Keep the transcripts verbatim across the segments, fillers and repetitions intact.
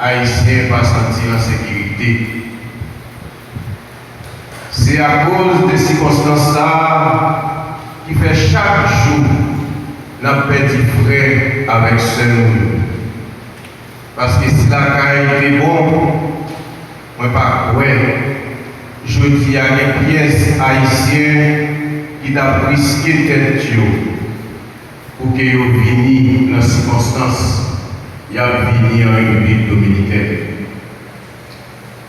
Ayisyen pa santi an sekirite. Se akoz de sikonstans sa a ki fè chak jou n ap pèdi frè avèk sè nou yo. Paske si lakay te bon, mwen pa kwè jodi a gen pyès Ayisyen ki t ap riske tèt yo pou ke yo vini nan sikonstans y ap vini an Repiblik Dominikèn.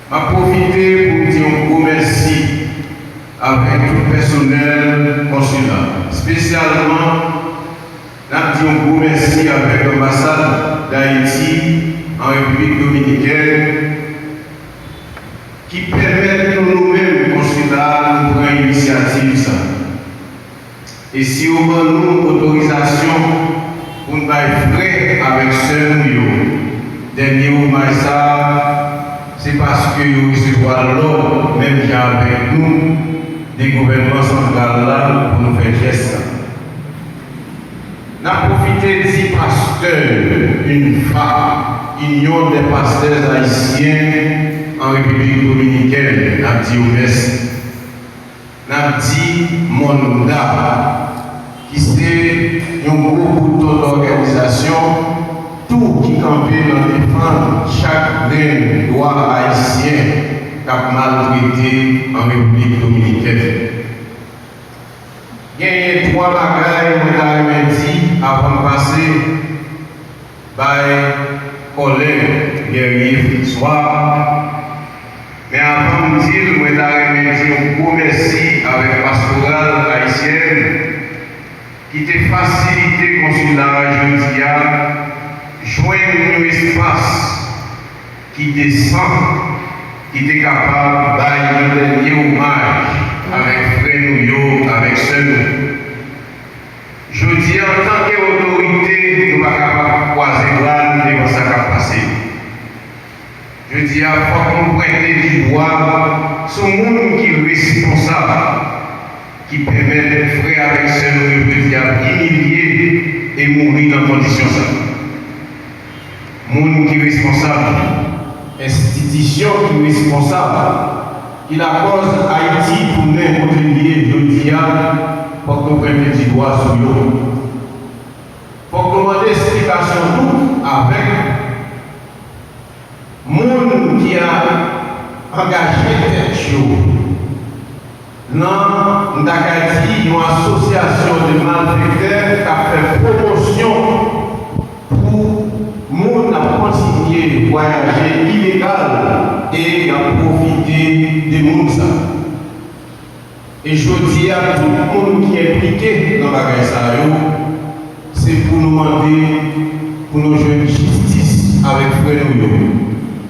M ap pwofite pou m di yon gwo mèsi avèk tout pèsonèl konsila, espesyalman n ap di yon gwo mèsi avèk Anbasad Dayiti an Repiblik Dominikèn ki pèmèt nou, nou menm konsila a, nou pran inisyativ sa. E si yo ban nou otorizasyon pou n bay frè avèk sè nou yo dènye omaj sa a, se paske yo resevwa lòd menm jan avèk nou de gouvènman santral la pou nou fè jès sa. N ap pwofite di pastè yo, UNPHA, Union des Pasteurs Haïtiens en République Dominicaine, n ap di yo mèsi. N ap di MONDA, ki se yon gwo bout tonton òganizasyon tou ki kanpe nan defann chak grenn dwa ayisyen k ap maltrete an Repiblik Dominikèn. Genyen twa bagay mwen ta renmen di avan m pase bay kòlèg Guerrier François. Men avan m di l, mwen ta renmen di yon gwo mèsi avèk Pastoral Ayisyèn ki te fasilite konsila a jodi a jwenn yon espas ki desan, ki te kapab bay yon dènye omaj avèk frè nou yo, avèk sè nou yo. Jodi a, antanke otorite, nou pa kapab kwaze bra n devan sa k ap pase. Jodi a, fòk nou pwente didwa sou moun ki responsab, ki pèmèt frè avèk sè nou yo jodi a imilye e mouri nan kondisyon sa. Moun ki responsab, enstitisyon ki responsab, ki lakòz Ayiti tounen kote l ye jodi a, fòk nou pwente didwa sou yo. Fòk nou mande esplikasyon tou avèk moun ki a angaje tèt yo nan, m ta ka di, yon asosyasyon de malfektè k ap fè pwomosyon pou moun ap kontinye vwayaje ilegal e y ap pwofite de moun sa. E jodi a, tout moun ki enplike nan bagay sa yo, se pou nou mande pou nou jwenn jistis avèk frè nou yo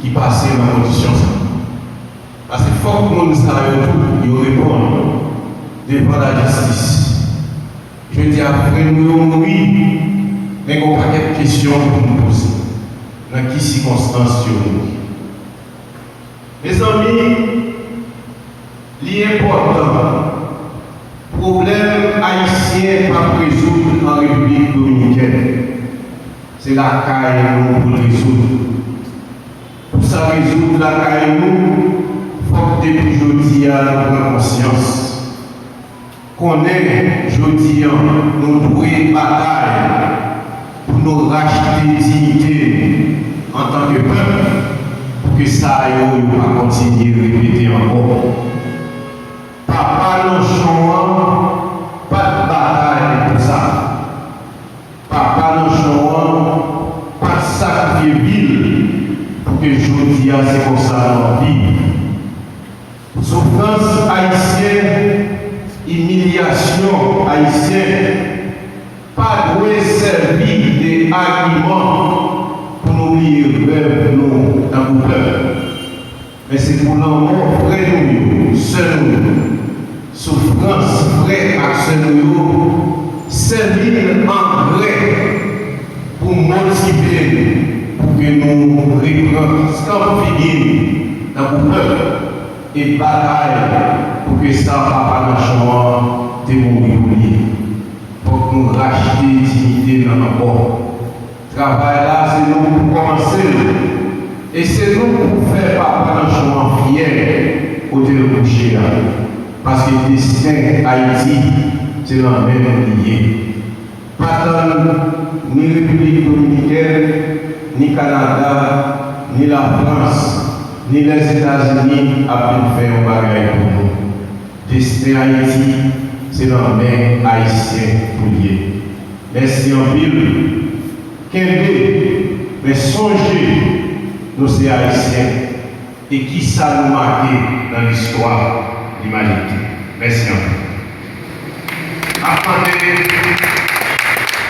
ki pase nan kondisyon sa. Paske fòk moun sa yo tou, yo reponn devan lajistis. Jodi a, frè nou yo mouri, men gen yon pakèt kesyon pou nou poze. Nan ki sikonstans yo mouri? Mezanmi, li enpòtan. Pwoblèm ayisyen p ap rezoud an Repiblik Dominikèn. Se lakay nou pou l rezoud. Pou sa rezoud lakay nou, fòk depi jodi a nou pran konsyans. Konnen jodi a nou dwe batay pou nou rachte diyite nou antanke pèp, pou ke sa yo, yo pa kontinye repete ankò. Papa Nanchon an pa t batay pou sa. Papa Nanchon an pa t sakrifye vi l pou ke jodi a se konsa nou ap viv. Soufrans ayisyen, imilyasyon ayisyen pa dwe sèvi de agiman pou nou bliye rèv nou tankou pèp. Men se pou lanmò frè nou yo, sè nou yo, soufrans frè ak sè nou yo, sèvi n angrè pou motive n, pou ke nou repran skanp figi n tankou pèp e batay pou ke sa Papa Nanchon an te mouri pou li. Fòk nou rachte diyite n ankò. Travay la, se nou pou kòmanse l. E E se nou k pou fè papa nanchon an fyè kote l kouche a, paske desten Ayiti se nan men nou li ye. Pa tann ni Repiblik Dominikèn, ni Kanada, ni Lafrans, ni Lèzetazini ap vin fè yon bagay pou nou. Desten Ayiti se nan men Ayisyen pou l ye. Mèsi anpil. Kenbe, men sonje, nou se Ayisyen. E kisa nou make nan listwa limanite? Mèsi anpil. N ap mande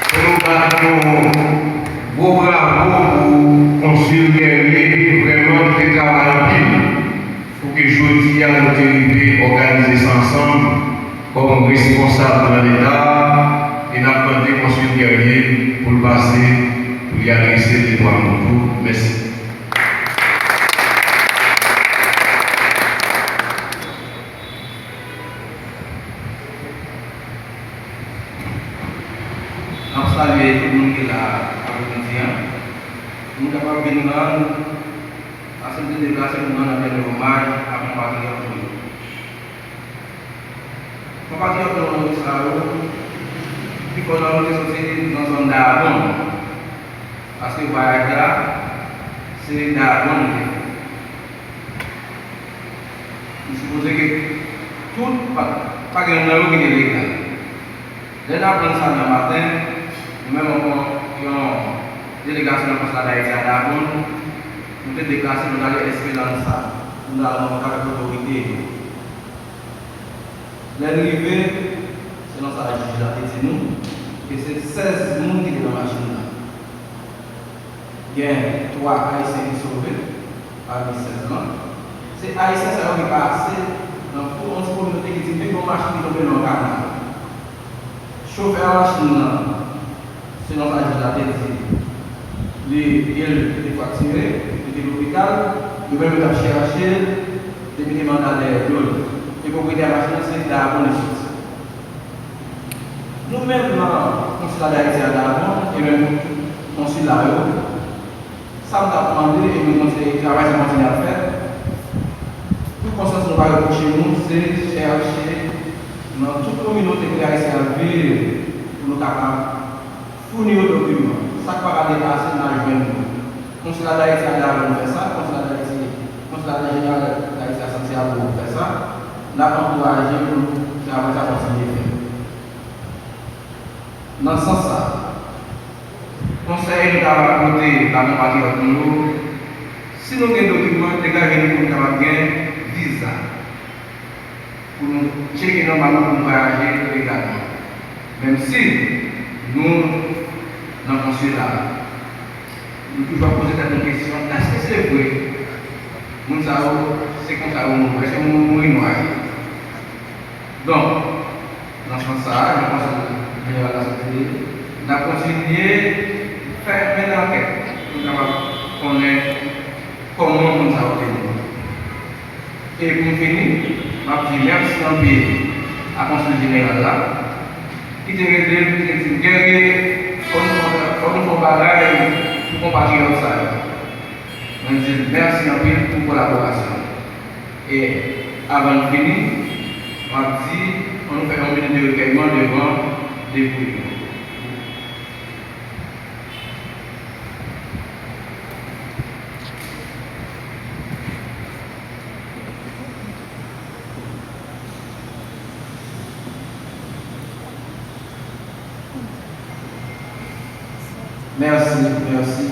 pou nou bat yon gwo bravo pou Konsil Guerrier, ki vrèman ki te travay anpil pou ke jodi a nou te rive òganize sa ansanm kòm responsab nan Leta a, e n ap mande Konsil Guerrier pou l pase, pou li adrese de twa mo tou. Mèsi. N ap salye tout moun ki la avèk nou jodi a. Nou kapab vin rann, pase nou te deplase pou nou rann yon dènye omaj a konpatriyòt nou yo. Konpatriyòt nou sa yo, pifò nan yo te soti nan zòn Dayabonn. Paske vwayaj la, se Dayabonn li te fè. M sipoze ke tout, pa, pa gen youn nan yo ki te legal. Lè n aprann sa nan maten, nou menm ankò, yon delegasyon nan Konsilat Dayiti a Dayabonn, nou te deplase, nou t ale Esperanza, pou nou al rankontre avèk otorite yo. Lè n rive, selon sa jij la te di nou, ke se sèz moun ki te nan machin nan. Gen twa Ayisyen ki sove pami sèz lan. Se Ayisyen sa yo ki pase nan fou yon ti kominote ki di, "Men gen yon machin ki tonbe nan yon kanal." Chofè a machin nan, selon sa jij la te di, li, li te fraktire, li te lopital, yo menm yo t ap chèche l, depi te manda dèyè do l. E pwopriyetè machin nan, se Dayabonn li soti. Nou menm nan Konsila Dayiti a Dayabonn, e menm konsila yo, sa m t ap mande, e nou kontinye, travay sa kontinye ap fèt, pou konsyans nou pa repwoche nou, se chèche nan tout kominote kote Ayisyen ap viv, pou nou kapab founi yo dokiman. Sa k pa ka deplase, n a jwenn yo. Konsila Dayiti a Dayabonn fè sa, Konsila Dayiti, Konsila Jeneral Dayiti a Santiago fè sa. N ap ankouraje pou travay sa kontinye fèt. Nan sans sa, konsèy nou ta va pote ba konpatriyòt nou yo, si nou gen dokiman, degaje nou pou nou kapab gen viza. Pou nou tcheke nòmal nou pou nou vwayaje legalman. Menm si nou nan konsila a, nou toujou ap poze tèt nou kesyon, èske se vre moun sa yo, se konsa yo mouri, èske moun mouri nwa yo? Donk, nan sans sa a, jan Konsil Jeneral la sot di, n ap kontinye fè, mennen ankèt pou n kapab konnen kòman moun sa yo te mouri. E pou m fini, m ap di mèsi anpil a Konsil Jeneral la, ki te rele m, ki te di m, "Guerrier, fò nou fè, fò nou fè yon bagay pou konpatriyòt sa yo." Mwen di l mèsi anpil pou kolaborasyon. E avan n fini, m ap di, ann nou fè yon minit de rekèyman devan depouy yo. Mèsi, mèsi,